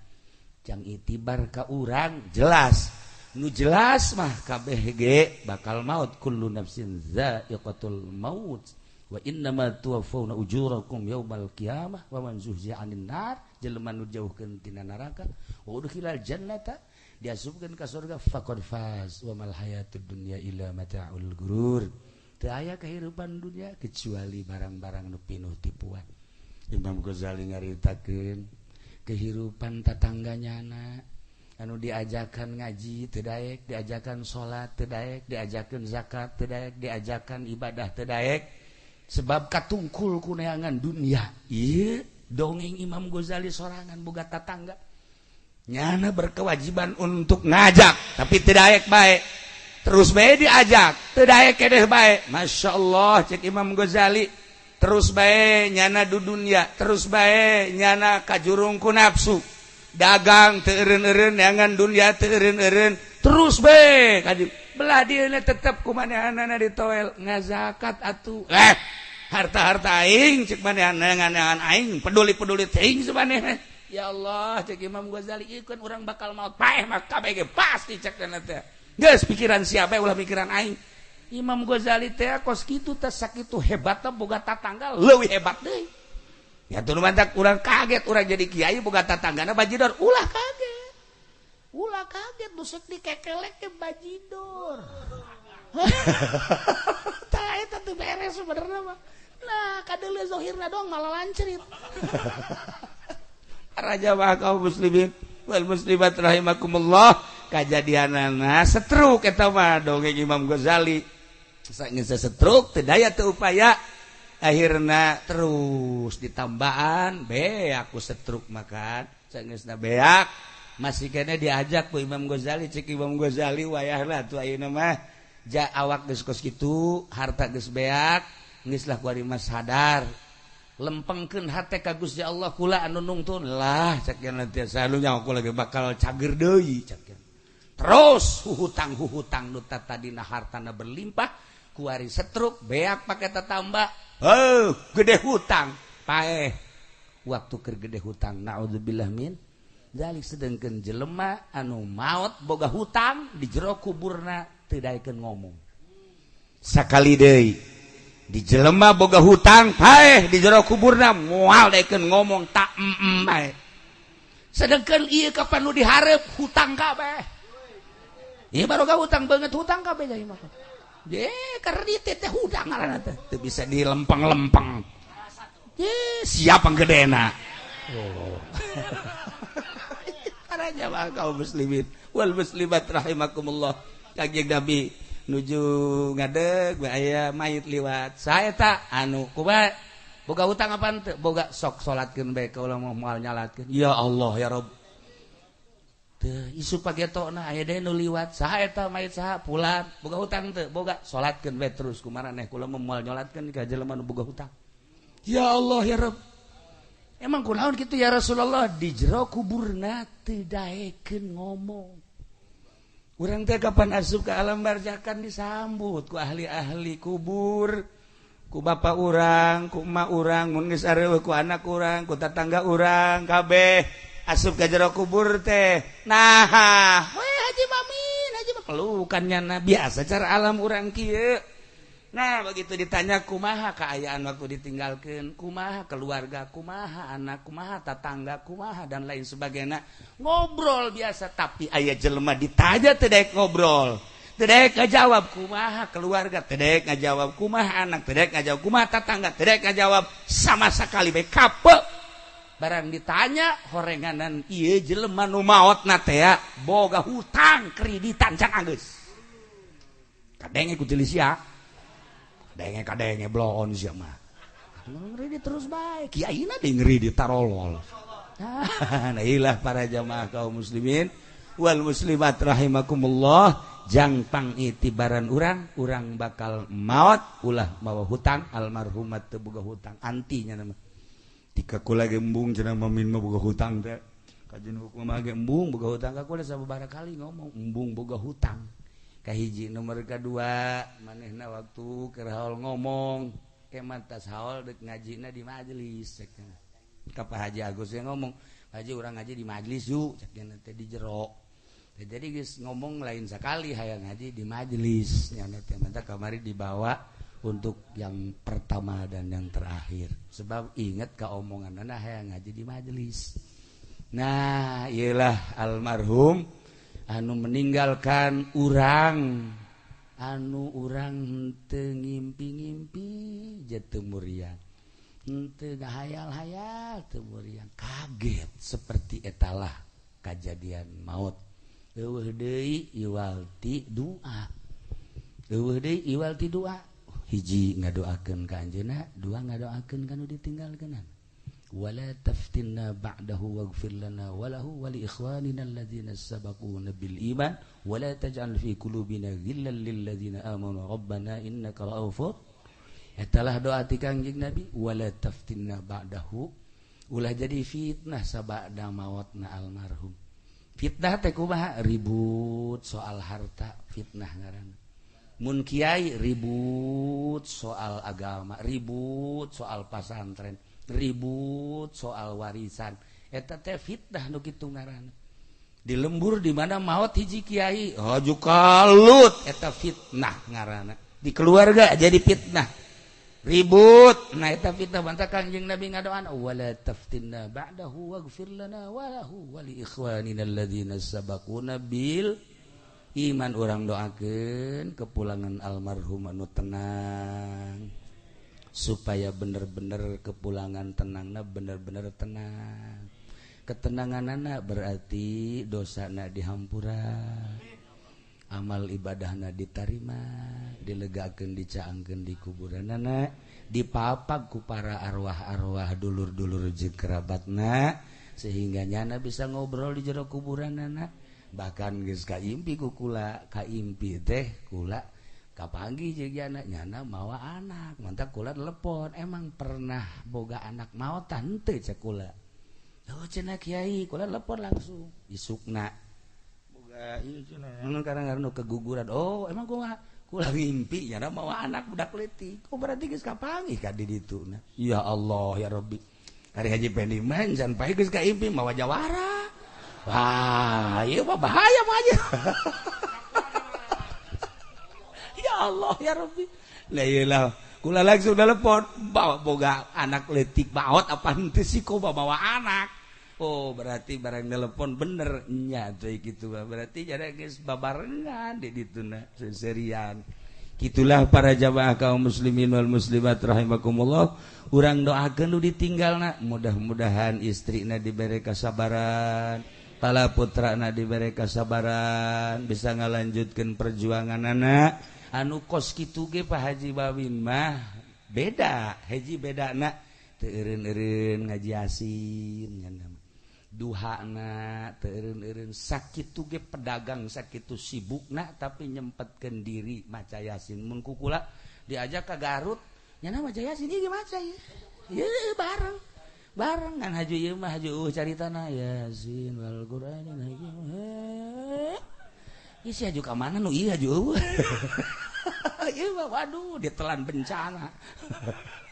Jang itibar ka urang jelas. Nu jelas mah kabeh ge bakal maut kullu nafsin za'iqatul maut wa innama tuwaffawna ujurakum yaumal qiyamah wa man zuhziha 'anil nar, jelema nu jauhkeun tina neraka wa udkhilal jannata diasupkeun ka surga faqad faz wa mal hayatud dunya illa mata'ul gurur. Teu aya kehidupan dunia kecuali barang-barang nu pinuh tipuan. Imam Ghazali ngaritakeun kehidupan tatangganyana anu diajakan ngaji teu daek, diajakan salat teu daek, diajakan zakat teu daek, diajakan ibadah teu daek sebab katungkul ku neangan dunia. Ieu dongeng Imam Ghazali sorangan boga tatangga. Nyana berkewajiban untuk ngajak, tapi tidak daek bae. Terus bae diajak, teu daek keneh bae. Masya Allah, cek Imam Ghazali, terus bae nyana du dunya, terus bae nyana kajurung ku nafsu. Dagang teu eureun-eureun, neangan dunya teu eureun-eureun, terus bae kaju. Belah dieuna tetep ku manehanana ditoel ngazakat atuh. Harta-harta aing cek manehanana neangan aing, peduli-peduli teuing samanehna. Ya Allah, cek Imam Ghazali, ieu kan urang bakal maot paeh mah kabeh ge pasti cek teh teh. Geus pikiran siapa ulah pikiran aing. Imam Ghazali teh kos kitu teh sakitu hebatna boga tatangga leuwih hebat deui. Ya tuh mantak urang kaget urang jadi kiai boga tatanggana bajidor, ulah kaget. Ulah kaget busuk dikekelek ke bajidor. Tah eta teu beres sebenarnya mah. Nah, kadeuleu zohirna doang malah lancerit. Raja mah kaum muslimin wal muslimat rahimakumullah, kajadianana setruk eta mah dongeng Imam Ghazali. Saenggeus setruk teu daya teu upaya, akhirna terus ditambaan beak ku setruk makan. Saenggeusna beak masih kene diajak ku Imam Ghazali. Cek Imam Ghazali, wayahna atuh ayeuna mah ja awak geus kos kitu, harta geus beak, geus lah ku ari mah sadar, lempengkeun hate ka Gusti Allah, kula anu nungtun lah cek teh salunya aku lagi bakal cager deui cek. Terus hutang-hutang nu tadina hartana berlimpah, kuari setruk beak pake tatamba, heuh gede hutang paeh waktu keur gede hutang, naudzubillah min dzalik. Sedengkeun jelema anu maot boga hutang di jero kuburna teu daekeun ngomong sakali deui. Di jelema boga hutang paeh di jero kuburna moal daekeun ngomong tak bae. Sedengkeun ieu kapan nu dihareup hutang kabeh. Ieu baroga hutang banget, hutang kabeh jadi mah. Je kredit teh hutang ngaranna teh teu bisa dilempeng-lempeng. Je siapa gedena. Oh. Para jamaah kaum muslimin wal muslimat rahimakumullah. Kanjeng Nabi nuju ngadeg aya mayit liwat. Saeta anu kumaha boga hutang apaan teu? Boga, sok salatkeun bae ka ulah moal nyalatkeun. Ya Allah ya Rabb. Teu isu pagetona aya deui nu liwat. Saha eta mayit saha? Pulan. Boga hutang teu? Boga, salatkeun bae terus kumaraneh kula mah moal nyolatkeun ka jelema nu boga hutang. Ya Allah ya Rabb. Emang kunaon kitu ya Rasulullah? Di jero kuburna teu daekeun ngomong. Urang teh kapan asup ke alam barzah kan disambut ku ahli-ahli kubur, ku bapak urang, ku emak urang, mun geus areueuh ku anak urang, ku tatangga urang, kabeh asup ka jero kubur teh. Nah, we Haji Mamin, Haji Mamin pelukan nyana biasa cara alam urang kieu. Nah, begitu ditanya kumaha keayaan waktu ditinggalkan, kumaha keluarga, kumaha anak, kumaha tetangga, kumaha dan lain sebagainya. Ngobrol biasa, tapi aya jelema ditanya teu daek ngobrol. Teu daek ngajawab kumaha keluarga, teu daek ngajawab kumaha anak, teu daek ngajawab kumaha tetangga, teu daek ngajawab sama sekali bae kape. Barang ditanya horenganan ieu jelema nu maotna teh boga hutang kreditan can anggeus. Kadenge ku sia. Kadenge kadenge bloon sia mah. Ngeri terus bae. Kiaina deui ngeri tarolol. Nah, ilah para jamaah kaum muslimin wal muslimat rahimakumullah, jang pangitibaran urang, urang bakal maot ulah mawa hutang, almarhumat teu boga hutang antinya nama. Tika kula ge embung cenah mamin mah boga hutang teh. Kajian hukum mah ge embung boga hutang ka kula sababaraha kali ngomong embung boga hutang. Kahiji nomor kedua manehna waktu keur haul ngomong keman tas haul deuk ngajina di majelis cek. Ka Pak Haji Agus yang ngomong, Haji urang ngaji di majelis yuk cek teh di jero. Jadi geus ngomong lain sekali hayang ngaji di majelis nya teh manta kamari dibawa untuk yang pertama dan yang terakhir. Sebab ingat ka omonganna hayang ngaji di majelis. Nah, iyalah almarhum anu meninggalkan urang anu urang henteu ngimpi-ngimpi je teu muriang, henteu ngahayal-hayal teu muriang, kaget seperti etalah kajadian maut. Eueuh deui iwal ti doa, eueuh deui iwal ti doa. Hiji ngadoakeun ka anjeunna, dua ngadoakeun ka nu ditinggalkeunana. Wala taftinna ba'dahu waghfir lana wa lahu wa li ikhwanina alladzina sabaquna bil iman wala taj'al fi qulubina ghillan lil ladzina amanu rabbana innaka ra'ufur. Etalah doa ti Kangjeng Nabi wala taftinna ba'dahu, ulah jadi fitnah sabada maotna almarhum. Fitnah teh kumaha? Ribut soal harta, fitnah ngaranna. Mun kiai ribut soal agama, ribut soal pasantren, ribut soal warisan, eta teh fitnah nu kitu ngaranna. Di lembur di mana maot hiji kiai haju kalut, eta fitnah ngaranna. Di keluarga jadi fitnah, ribut. Nah eta fitnah bantah Kangjeng Nabi ngadoan wala taftinna ba'dahu waghfir lana wa lahu wa li ikhwanina alladzina sabaquna bil iman. Urang doakeun kepulangan almarhum anu tenang, supaya bener-bener kepulangan tenangna bener-bener tenang. Ketenanganana berarti dosana dihampura, amal ibadahna ditarima, dilegakeun dicaangkeun di kuburanana, dipapak ku para arwah-arwah dulur-dulur jeung kerabatna, sehingga nyana bisa ngobrol di jero kuburanana. Bahkan geus kaimpi ku kula, kaimpi teh kula kapanggih jeung nyana, nyana mawa anak, mantap kula telepon, emang pernah boga anak maot tante cek kula. Oh cenah kiai, kula telepon langsung isukna. Boga ieu cenah, emang karena nu keguguran. Oh, emang kumaha? Kula ngimpi nyana mawa anak budak leutik. Oh berarti geus kapanggih ka di ditu na. Ya Allah ya Rabbi. Ari Haji Pendi mah can pae geus kaimpi mawa jawara. Wah, ieu mah bahaya mah aja. Ya Allah ya Rabbi. La ilah, kula langsung telepon, bawa boga anak leutik maot apa henteu sih kok bawa anak. Oh, berarti barang telepon bener nya teh kitu berarti jadi geus babarengan di dituna seserian. Kitulah para jamaah kaum muslimin wal muslimat rahimakumullah. Urang doakeun nu ditinggalna, mudah-mudahan istrina dibere kasabaran, para putrana dibere kasabaran, bisa ngalanjutkeun perjuanganana. Anu kos kitu ge Pak Haji Bawin mah beda, haji bedana teu eureun-eureun ngaji yasin nya duhana teu eureun-eureun sakitu ge pedagang sakitu sibukna tapi nyempetkeun diri maca yasin. Mun ku kula diajak ka Garut nya maca yasin ieu maca ieu. Ieu bareng. Bareng kan haju ieu mah haju caritana yasin wal Qur'anil hakim. Ieu si haju ka mana nu ieu haju eueuh. Ieu mah waduh ditelan bencana.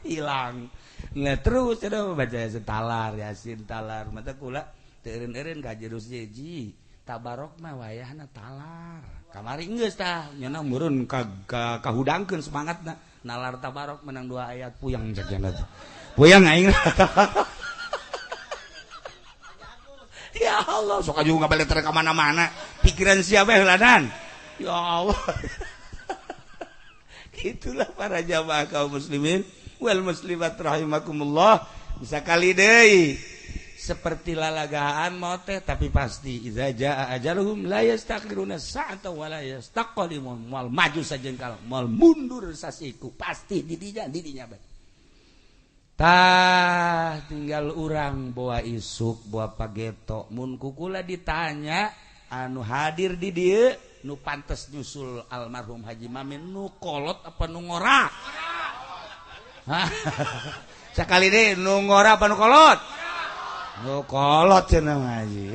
Hilang. Nah terus ada baca yasin talar, yasin talar. Mata kula teu eureun-eureun ka jerus jeji. Tabarok mah wayahna talar. Kamari geus tah nya meureun kahudangkeun semangatna. Nalar tabarok menang 2 ayat puyeng cek cenah. Puyeng aing. Ya Allah, sok aju ngabalik ka mana-mana. Pikiran siapa heulanan? Ya Allah. Itulah para jamaah kaum muslimin wal muslimat rahimakumullah. Bisa kali deui seperti lalagaan maut teh tapi pasti idza jaa ajaluhum la yastakhiruna sa'ata wa la yastaqdimun. Moal maju sajengkal, moal mundur sasiku, pasti didinya didinya bae. Tah tinggal urang bawa isuk bawa pageto mun kukula ditanya anu hadir di dieu nu pantes nyusul almarhum Haji Mamin nu kolot apa nu ngora? Sakali deui nu ngora apa nu kolot? Nu kolot cenah Haji.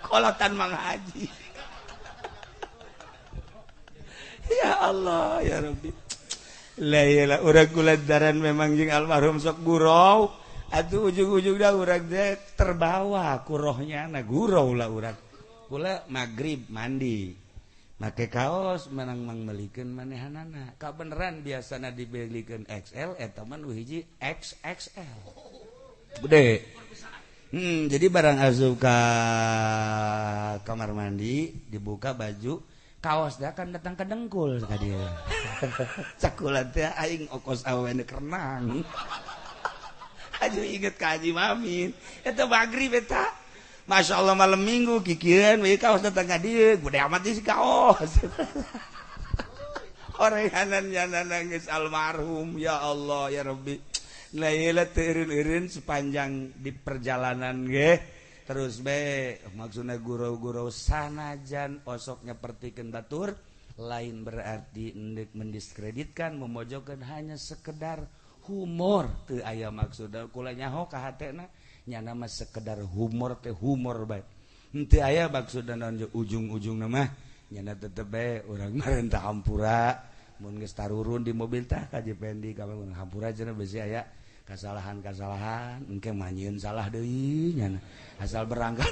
Kolotan Mang Haji. Ya Allah ya Rabbi. La ilah urang kulantaran memang jeung almarhum sok gurau. Atuh ujung-ujungna urang teh terbawa ku rohnya na gurau lah urang. Kula magrib mandi. Make kaos menang mangmelikeun manehanana. Kabeneran biasana dibelikeun XL eta mah nu hiji XXL. Gede. Jadi barang asup ka kamar mandi dibuka baju kaos dah kan datang ke dengkul ka dieu. Cakula teh aing okos awewe kerenang. Aju inget ka Haji Mamin. Eta magrib eta. Masya Allah malam minggu kikian we kaos datang ka dieu, gede amat sih kaos. Orenganan nyana nangis almarhum, ya Allah ya Rabbi. Nah ieu teu eureun-eureun sepanjang di perjalanan ge terus be maksudna gurau-gurau sanajan osok nyapertikeun batur lain berarti endek mendiskreditkan, memojokkan, hanya sekedar humor, teu aya maksud. Kula nyaho ka hatena nyana mah sekedar humor teh, humor bae, henteu aya maksud naon. Ujung-ujungna mah nyana tetep bae urang marentah hampura mun geus tarurun di mobil tah ka Jependi ka hampura cenah, besi aya kesalahan-kesalahan engke mah nyieun salah deui. Nyana asal berangkat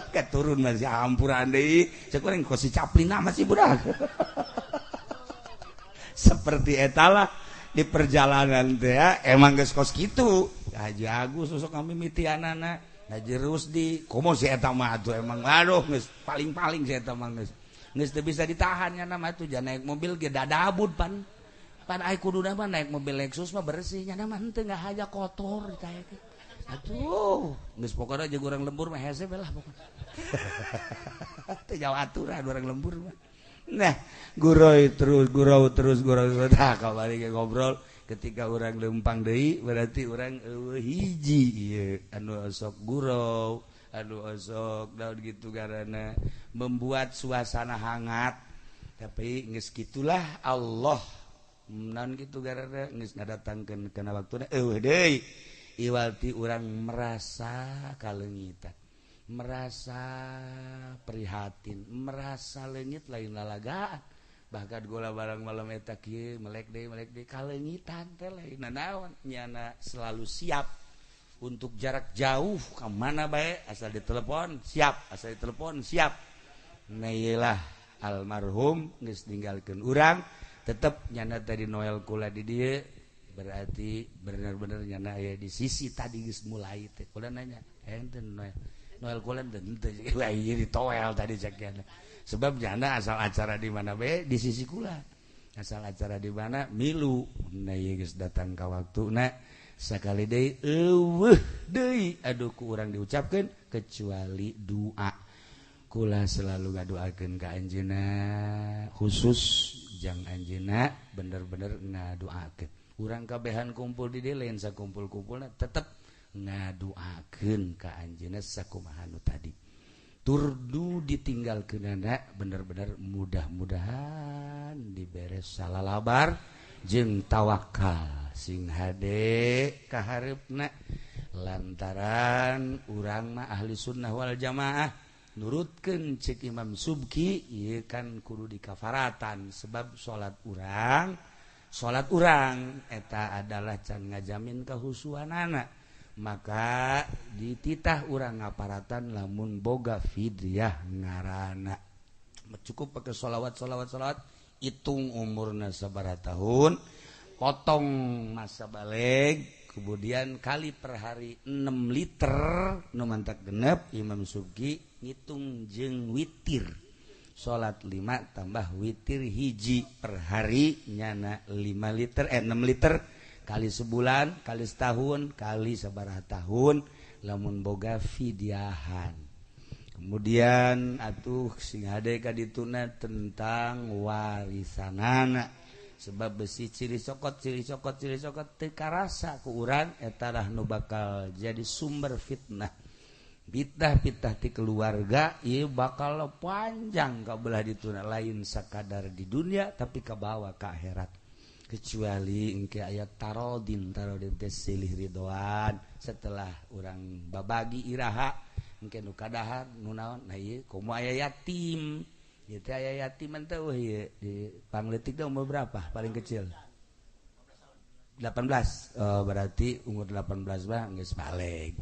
ke turun masih hampuran deui, cek urang kos si Chaplin masih budak. Seperti etalah di perjalanan teh ya, emang geus kos kitu. Haji Agus sosok kami mitianana, Haji Rusdi komo si eta mah atuh emang aduh geus paling-paling si eta mah geus geus teu bisa ditahan. Nya mah atuh naik mobil ge dadabud pan pan ai kuduna mah naik mobil Lexus mah bersih, nya mah henteu, nggak aja kotor ditaekeun atuh. Geus pokona jeung urang lembur mah hese lah pokona, teu jauh aturan urang lembur mah. Nah, gurau terus, gurau terus, gurau terus. Nah, kamari ge ngobrol ketika orang lempang deui berarti orang eueuh hiji ieu anu osok gurau, anu osok daun gitu karena membuat suasana hangat. Tapi geus kitulah Allah naon gitu karena geus ngadatangkeun kana waktuna eueuh deui iwalti urang merasa kaleungitan, merasa prihatin, merasa leungit, lain lalagaan. Bahkan gola barang malam eta kieu melek deui, melek deui, kaleungitan teh lain nanaon. Nyana selalu siap untuk jarak jauh ke mana bae, asal ditelepon siap, asal ditelepon siap. Nah, iyalah almarhum geus ninggalkeun urang, tetep nyana tadi Noel kula di dieu berarti bener-bener nyana aya di sisi tadi geus mulai teh. Kula nanya ente Noel, Noel kula teu wah ieu ditoel tadi cek. Sebab nyana asal acara di mana bae di sisi kula, asal acara di mana milu. Nah, ieu geus datang ka waktuna sakali deui eueuh deui aduh ku urang diucapkeun kecuali doa. Kula selalu ngadoakeun ka anjeunna, khusus jang anjeunna bener-bener ngadoakeun urang kabehan kumpul di dieu, lain sakumpul-kumpulna tetep ngadoakeun ka anjeunna sakumaha nu tadi turdu ditinggalkeunana. Bener-bener mudah-mudahan diberes salalabar jeung tawakal sing hade kahareupna, lantaran urang mah ahli sunnah wal jamaah nurutkeun cek Imam Subki ieu kan kudu dikafaratan, sebab salat urang eta adalah can ngajamin kehusuanana, maka dititah urang ngaparatan lamun boga fidyah ngarana. Cukup pakai sholawat, sholawat, sholawat, hitung umurna sabaraha tahun, potong masa balik, kemudian kali per hari 6 liter nu mantak genep. Imam Subki ngitung jeung witir, salat 5 tambah witir hiji per hari, nyana 5 liter, eh, 6 liter, kali sebulan, kali setahun, kali sabaraha tahun lamun boga fidyahan. Kemudian atuh sing hade ka dituna tentang warisanana, sebab besi ciri cokot, ciri cokot, ciri cokot teu karasa ku urang eta lah nu bakal jadi sumber fitnah, fitnah, fitnah ti keluarga ieu bakal panjang ka belah dituna, lain sakadar di dunia tapi kabawa ka akhirat, kecuali engke aya tarodin. Tarodin teh silih ridhoan setelah urang babagi iraha engke nu kadahar nu naon. Nah, ieu komo aya yatim. Ieu teh aya yatim teh ieu di pangleutik teh umur berapa paling kecil? 18. Oh, berarti umur 18 mah geus balig.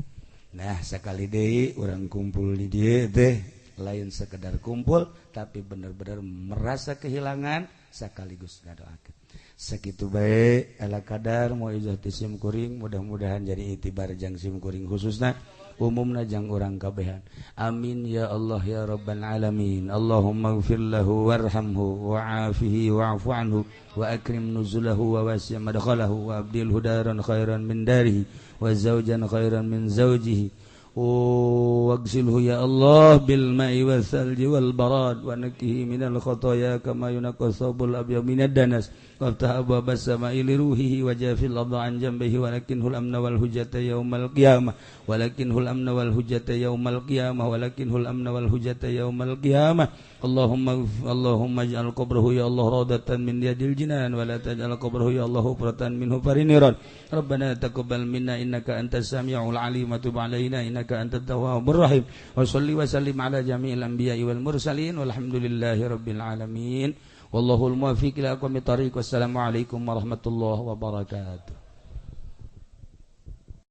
Nah, sekali deui urang kumpul di dieu teh lain sekedar kumpul tapi bener-bener merasa kehilangan sekaligus ngadoakeun. Sakitu bae ala kadar mauizah ti sim kuring, mudah-mudahan jadi itibar jang sim kuring khususna, umumna jang urang kabehan. Amin ya Allah ya rabbal alamin. Allahumma ighfir lahu warhamhu wa'afihi wa'fu anhu wa akrim nuzulahu wa wasi' madkhalahu wa abdilhu daran khairan min darihi wa zawjan khairan min zawjihi. Wagsilhu ya Allah bil ma'i wasalji wal barad wa nakihi minal khotoya kama yunaqqa thawbul abyad minad danas waftah abwabas sama'i li ruhihi wa jafil arda an jambihi walakinhul amna wal hujjata yaumal qiyamah walakinhul amna wal hujjata yaumal qiyamah walakinhul amna wal hujjata yaumal qiyamah. Allahumma ij'al qabrahu ya Allah radatan min yadil jinan wa la taj'al qabrahu ya Allah hufratan min hufari niran. Rabbana taqabbal minna innaka antas samiul alim wa tub alaina innaka antat tawwabur rahim. Wa shalli wa sallim ala jami'il anbiya'i wal mursalin walhamdulillahi rabbil alamin. Wallahul muwaffiq ila aqwamit thariq. Wassalamu alaikum warahmatullahi wabarakatuh.